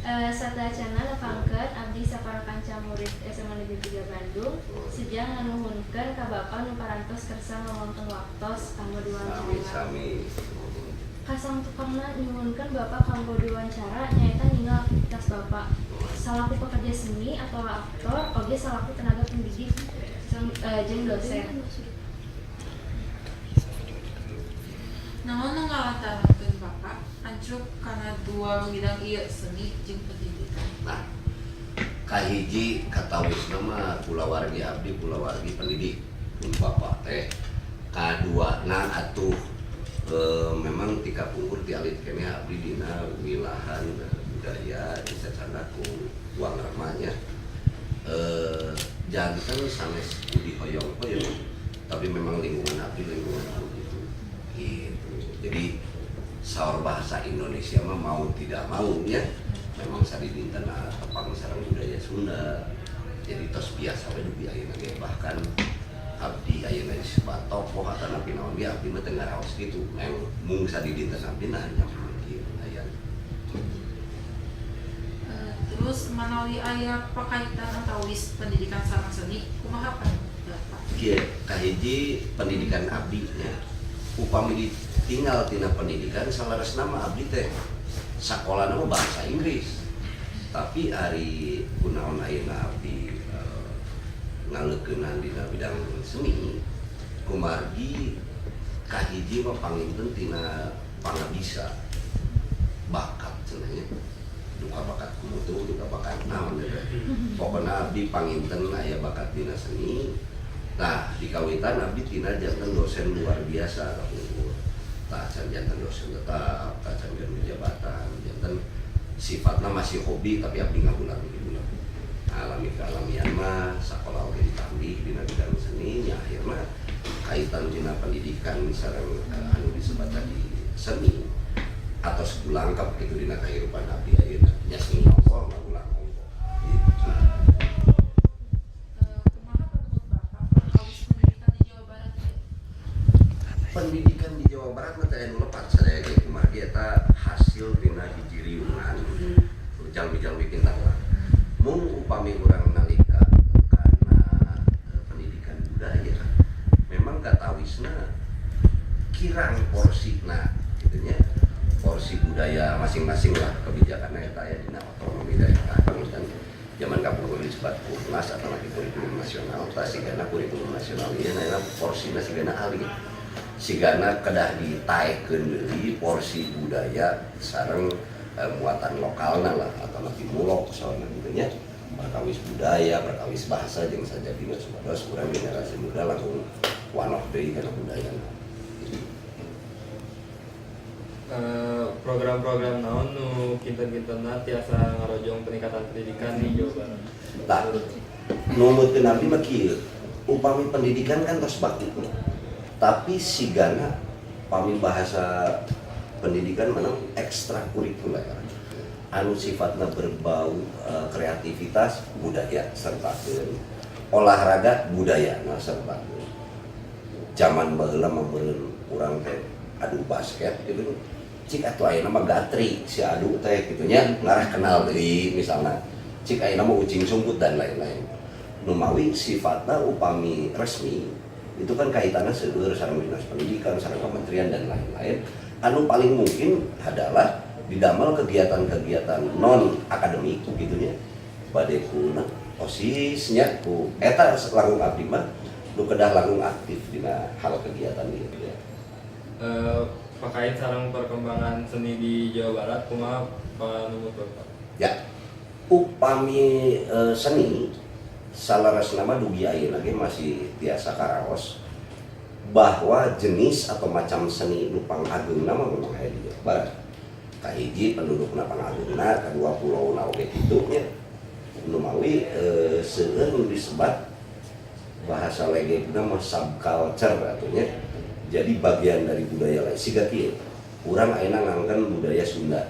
Sateuacanna nepangkeun abdi sapara kanca murid SMA Negeri 3 Bandung sejang nganuhunkeun ka Bapak nu parantos kersa ngaluangkeun waktos kanggo diwawancara. Sami-sami. Kasang tukangna nyuhunkeun Bapak kanggo diwawancara nyaeta ninggal aktivitas Bapak salaku pekerja seni atau aktor oge salaku tenaga pendidik jeung dosen. Naon nu ngalantarankeun Bapak ancrub kana dua bidang ieu, seni jeung pendidikan? Nah, kahiji katawisna mah kulawargi abdi kulawargi pendidik pun bapak teh. Kaduana atuh memang ti kapungkur ti alit keneh abdi dina wilahan budaya disacana ku wangramanya, janten sanes ku dihoyong-hoyong, tapi memang lingkungan abdi lingkungan anu gitu gitu. Jadi saur bahasa Indonesia mah mau tidak mau nya memang sadidinten tepang sareng budaya Sunda. Jadi tos biasa we dugi ayeuna ge. Bahkan abdi ayeuna disebat tokoh atanapi naon ge, abdi mah teu ngaraos kitu. Memang mung sadidinten abdi nah nya kieu aya. Terus manawi aya pakaitan antawis pendidikan sareng seni, kumaha pandangan Bapak? Kieu, kahiji pendidikan abdi nya. Upami ditinggal tina pendidikan, saleresna mah abdi teh sakolana mah bahasa Inggris, tapi ari kunaon ayeuna abdi ngaleukeunnan dina bidang seni, kumargi kahiji mah panginten tina pangabisa, bakat cenah nya, duka bakat kumutu, duka bakat naon gitu. Pokokna abdi panginten aya bakat dina seni. Nah, di kawitan abdi tina janten dosen luar biasa kapungkur. Tah, can janten dosen tetap, tah can gaduh jabatan, janten sifatna masih hobi, tapi abdi ngagulang gitu. Alami kealamian mah sekolah oge ditambih dina bidang seni nya. Akhirna kaitan dina pendidikan sareng anu disebut tadi seni atau segulangkap gitu dina kehidupan abdi ayeuna nya, seni ongkoh ngagulang ongkoh gitu. Kumaha menurut Bapak perkawis pendidikan di Jawa Barat ieu? Pendidikan di Jawa Barat mah teh anu lepat sadaya ge, kumargi eta hasil tina hiji riungan jalmi-jalmi pintar lah. Mung upami urang nalika kana pendidikan budaya, memang katawisna kirang porsina gitu nya, porsi budaya masing-masing lah. Kebijakannya eta aya dina otonomi daerah. Panginten zaman kapungkur disebut kurnas atau lagi kurikulum nasional. Tah, sigana kurikulum nasional ieu na porsina sigana alit, sigana kedah ditaekkeun deui porsi budaya sareng muatan lokalna lah atau lebih mulok soalna gitu nya, perkawis budaya, perkawis bahasa jeung sajabina, supados urang generasi muda langsung wanoh deui kana budayana. Program-program naon nu kinten-kintenna tiasa ngarojong peningkatan pendidikan di Jawa Barat? Tah, numutkeun abdi mah kieu, upami pendidikan kan tos baku, tapi sigana pami bahasa pendidikan mana ekstrakurikuler anu sifatnya berbau kreativitas budaya sertakeun, olahraga budaya nah sertakeun. Zaman baheula mah meureun urang teh adu basket gitu, cik atuh ayeuna mah gatrik si adu teh gitu nya, ngarah kenal deui. Misalnya cik ayeuna mah ucing sumput dan lain-lain. Numawi sifatna upami resmi itu kan kaitannya seueur sareng dinas pendidikan, sareng kementerian dan lain-lain. Anu paling mungkin adalah didamel kegiatan-kegiatan non akademik gitu nya, bade ku OSIS nya, ku eta langkung abdi mah nu kedah langkung aktif dina hal kegiatan gitu ya. Pakait sareng perkembangan seni di Jawa Barat, kumaha panumut Bapak? Ya, upami seni saleresna mah dugi ayeuna ge masih tiasa karaos bahwa jenis atau macam seni nu pangageungna mah memang aya di Jawa Barat. Kahiji pendudukna pangageungna, kadua pulauna oge kitu nya. Numawi seueur nu disebat bahasa legegna mah subculture atuh nya. Jadi bagian dari budaya lain. Siga kieu, urang ayeuna ngangken budaya Sunda.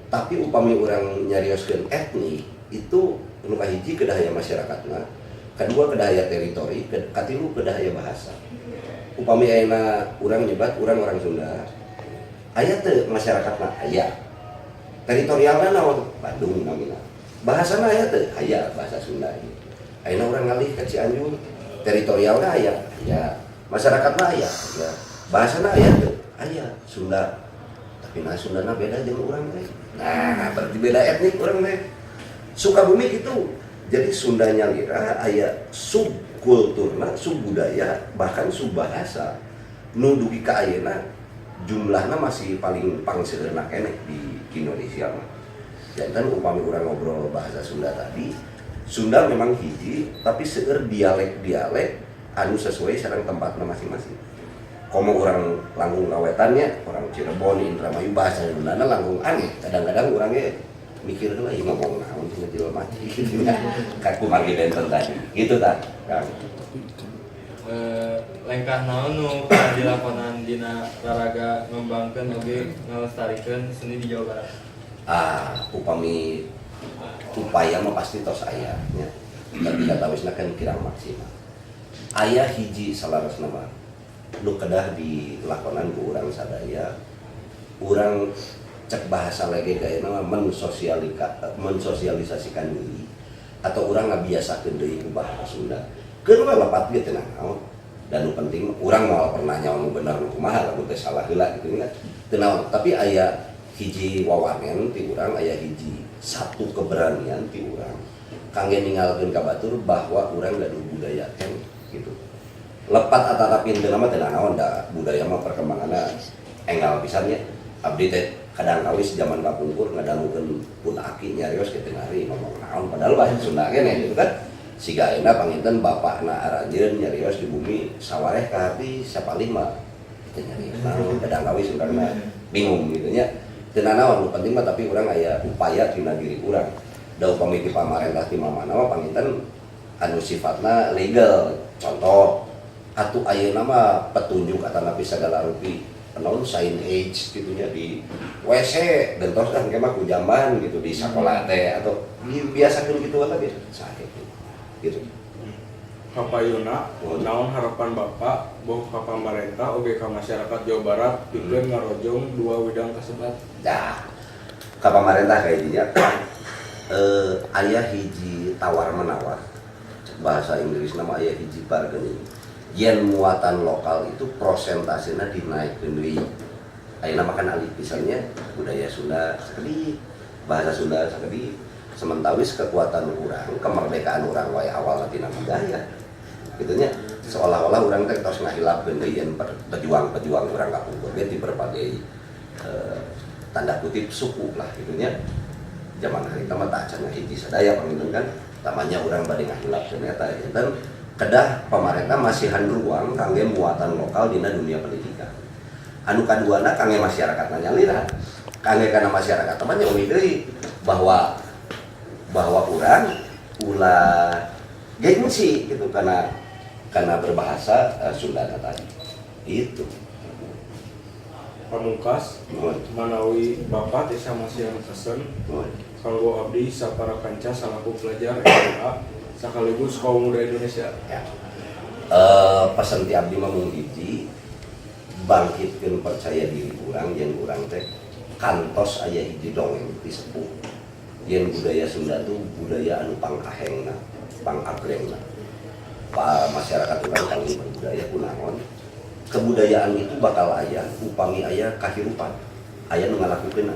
Tapi upami urang nyarioskeun etnik itu, nu kahiji kedah aya masyarakatna, kedua kedah aya teritori, katilu kedah aya bahasa. Upami ayeuna urang nyebat urang orang Sunda, aya teu masyarakatna? Aya. Teritorialna naon? Bandung namina. Bahasana aya teu? Aya bahasa Sunda ieu. Ayeuna urang ngalih ka Cianjur, teritorialna aya, aya. Masyarakatna aya, aya. Bahasana aya teu? Aya, Sunda. Tapi nah, Sundana beda jeung urang teh. Nah, berarti beda etnik urang teh. Sukabumi gitu. Jadi Sunda nyalira aya subkulturna, subbudaya, bahkan subbahasa. Nu dugi ka ayeuna jumlahna masih paling pangseueurna keneh di Indonesia mah. Janten upami urang ngobrol bahasa Sunda tadi, Sunda memang hiji, tapi seueur dialek-dialek anu sesuai sareng tempatna masing-masing. Komo urang langkung ka wetannya, orang Cirebon, Indramayu, bahasa Sundana langkung aneh. Kadang-kadang urangnya mikir lah, ieu ngomong naon cenah jelema gitu ya. Kaku margi benten tadi. Gitu tah, Kang. Lengkah naon nu pernah dilakonan dina raraga ngembangkeun oge ngalestarikeun seni di Jawa Barat? Ah, upami upaya mah pasti tos aya nya. Tapi katawisna kan kirang maksimal. Aya hiji salaresna mah nu kedah dilakonan ku urang sadaya. Urang cek bahasa lege gayana mah mensosialisasikan diri atau urang ngabiasakeun deui ku bahasa Sunda. Keur we lepat ge teu naon. Dan nu penting urang moal pernah nyawa nu bener nu kumaha, lamun teh salah heula gitu nya. Teu naon, tapi aya hiji wawanen ti urang, aya hiji satu keberanian ti urang kangge ninggalkeun ka batur bahwa urang gaduh budaya kan gitu. Lepat atanapi henteu mah teu naon, da budaya mah perkembanganna enggal pisan nya. Abdi teh kadang kawis zaman kapungkur ngadangukeun pun aki nyarios kitu, ngari ngomong naon, padahal bahasa Sunda keneh gitu kan. Siga ayeuna panginten bapakna aranjeun nyarios di bumi sawareh ka hati sapalih mah teu nyarios naon, kadang kawis urangna bingung gitu nya. Teu nanaon, nu penting mah tapi urang aya upaya tina diri urang. Da upami ti pamarentah ti mamana mah panginten anu sifatna legal. Contoh atuh ayeuna mah petunjuk atanapi sagala rupi naon signage gitu nya di WC gentos kan engke mah ku jamban gitu di sakola teh atau dibiasakeun kitu wae sae gitu. Kapayuna, naon harapan Bapak boh ka pamarentah oge ka masyarakat Jawa Barat pikeun ngarojong dua widang kasebat? Dah, ka pamarentah kayaknya aya hiji tawar menawar. Cek bahasa Inggris nama aya hiji bargaining. Yen muatan lokal itu prosentasenya dinaikkeun deui. Ayeuna mah kan alih pisannya budaya Sunda sakedik, bahasa Sunda sakedik. Sementawis kekuatan urang, kemerdekaan urang wae awal tina budaya. Gitu nya, seolah-olah urang teh tos ngahilapkeun deui yen pejuang-pejuang urang kapungkur ge di berbagai tanda kutip suku lah gitu nya. Zaman harita mah tak acan ngahiji sadaya panginten kan, tamanya urang bade ngahilapkeun eta. Janten kedah pamarentah masihan ruang kangge muatan lokal dina dunia pendidikan. Anu kaduana kangge masyarakat nyalira, kangge kana masyarakat mah nya uih deui bahwa bahwa urang ulah gengsi gitu karena berbahasa Sunda tadi itu. Pamungkas, Nuhun. Manawi Bapak tiasa masihan pesen Nuhun. Kanggo abdi sapara kanca salaku pelajar SMA sekaligus kaum muda Indonesia. Ya. Pesen ti abdi mah mung hiji, bangkitkeun percaya diri urang yen urang teh kantos aya hiji dongeng ti sepuh yen budaya Sunda tuh budaya anu pangahengna, pangabrengna. Pa masyarakat urang paling berbudaya. Kunaon? Kebudayaan itu bakal aya upami aya kahirupan, aya nu ngalakukeunna.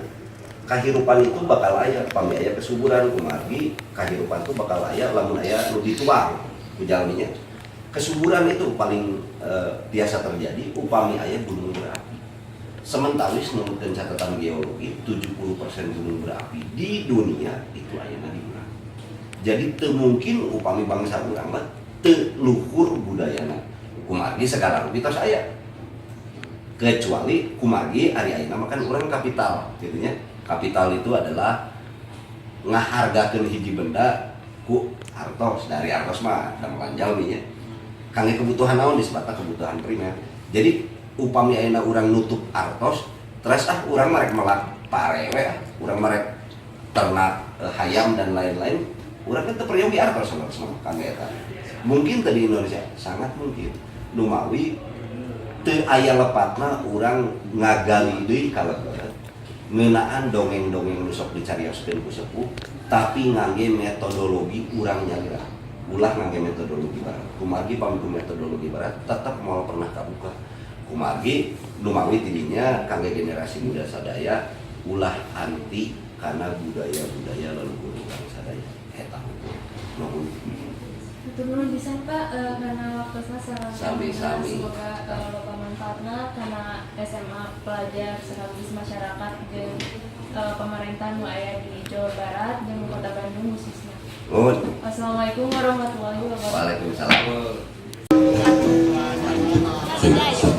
Kahirupan itu bakal aya upami aya kesuburan. Kumargi kahirupan itu bakal aya lamun aya nu dituang ku jalminya. Kesuburan itu paling biasa terjadi upami aya gunung berapi. Sementawis numutkeun catatan geologi, 70% gunung berapi di dunia itu ayana di urang. Jadi teu mungkin upami bangsa urang mah teu luhur budayana. Kumargi segala rupi tos aya, kecuali kumargi ari ayeuna mah kan urang kapital gitu nya. Kapital itu adalah ngahargakeun hiji benda ku artos. Dari artos mah da melanjal nya kangge kebutuhan naon disebutna kebutuhan primer. Jadi upami ayeuna urang nutup artos terus, ah, urang mah rek melak pare we, ah urang mah rek ternak hayam dan lain-lain, urang kan teu peryogi artos sama sama kangge eta. Mungkin tadi Indonesia sangat mungkin numawi teu aya lepatna urang ngagali deui kalebet. Ngeunaan dongeng-dongeng nu sok dicarioskeun ku sepuh, tapi ngangge metodologi urang nyalira, ulah ngangge metodologi barat. Kumargi pami ku metodologi barat tetep moal pernah kabuka. Kumargi numawi tidinya kangge generasi muda sadaya, ulah anti karena budaya-budaya leluhur urang sadaya. Eta hukum. Nuhun. Hatur nuhun pisan, Pak, karena waktosna sareng. Sami-sami. Semoga loba manfaatna karena SMA, pelajar, sekaligus masyarakat jeung pemerintah nu aya di Jawa Barat jeung Kota Bandung khususnya. Nuhun. Wassalamualaikum warahmatullahi wabarakatuh. Waalaikumsalam. Kasih.